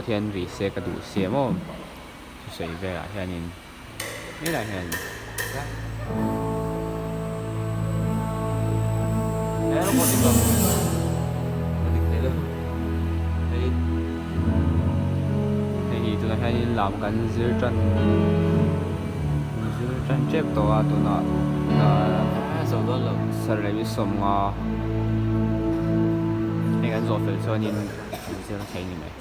robot hian ri se ka duh sia maw thusawi velah hianin helaiah hian he robot hi a dik thei lo hei hei hi tunah hianin lam kan zir tan zir tan tep tawh a tunah sarh leh 50. Hei kan zawh fel chuanin an zir thei ni mai.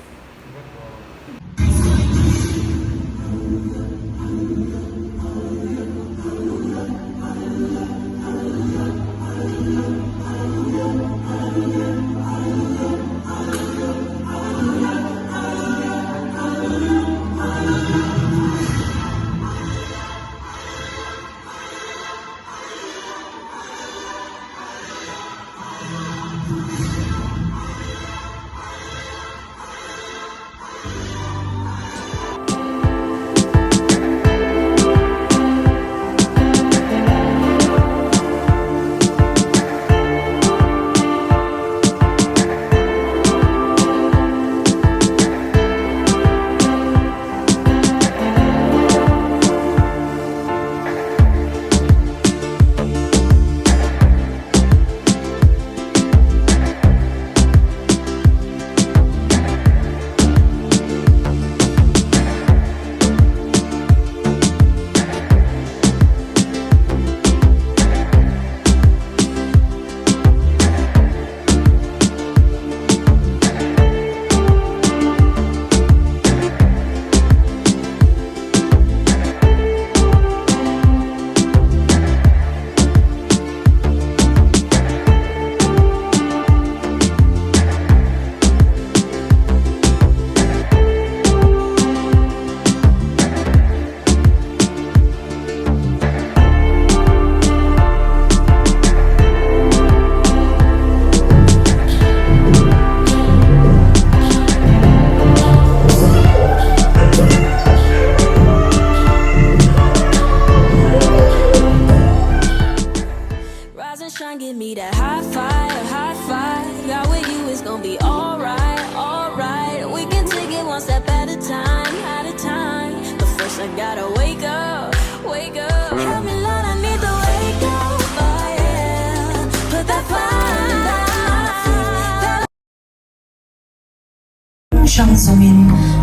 Hrang zawmin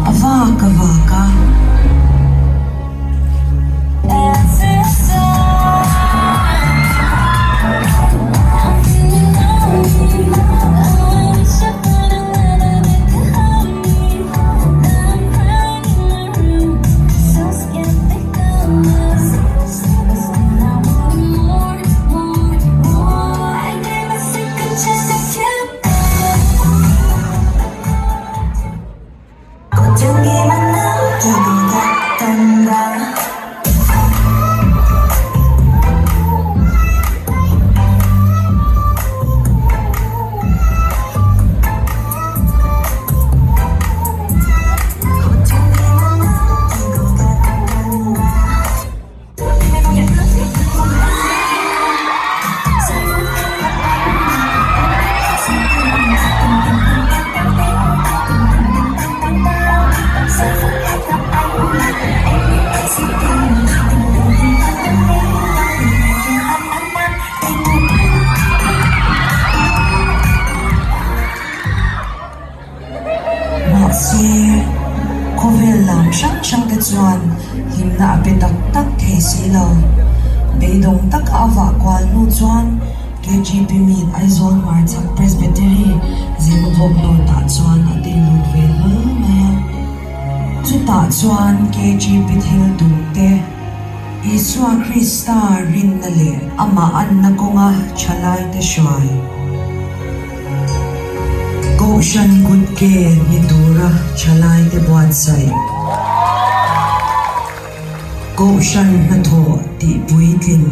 a vak a vak a. Mahse, khawvel lam hrang hrang te chuan hlimna a pe tak tak thei si lo. Beidawng taka a vah kual hnu chuan KGP meet Aizawl Hmarchhak Presbytery Zemabawk North-ah chuan a tei lut ve hlawl mai a. Chutah chuan KGP thil duh te, Isua Krista rinna leh amah anna kawnga thalaite hruai. Kohhran kutke ni tura thalaite buatsaih. Kohhran hnathawh tih puitlin.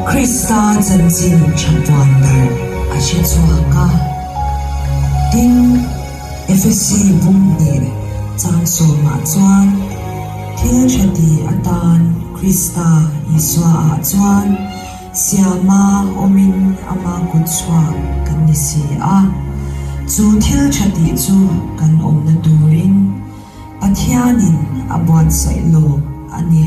Krista chanchin tha puan darh a hre chhuak a. Tin, Efesi bum hnih chang sawmah chuan thil tha ti atan Krista Isua ah chuan Siama awmin ama kut chhuak kan ni si a. Chu thil tha tih chu kan awmna turin Pathianin a buatsaih lawk a ni.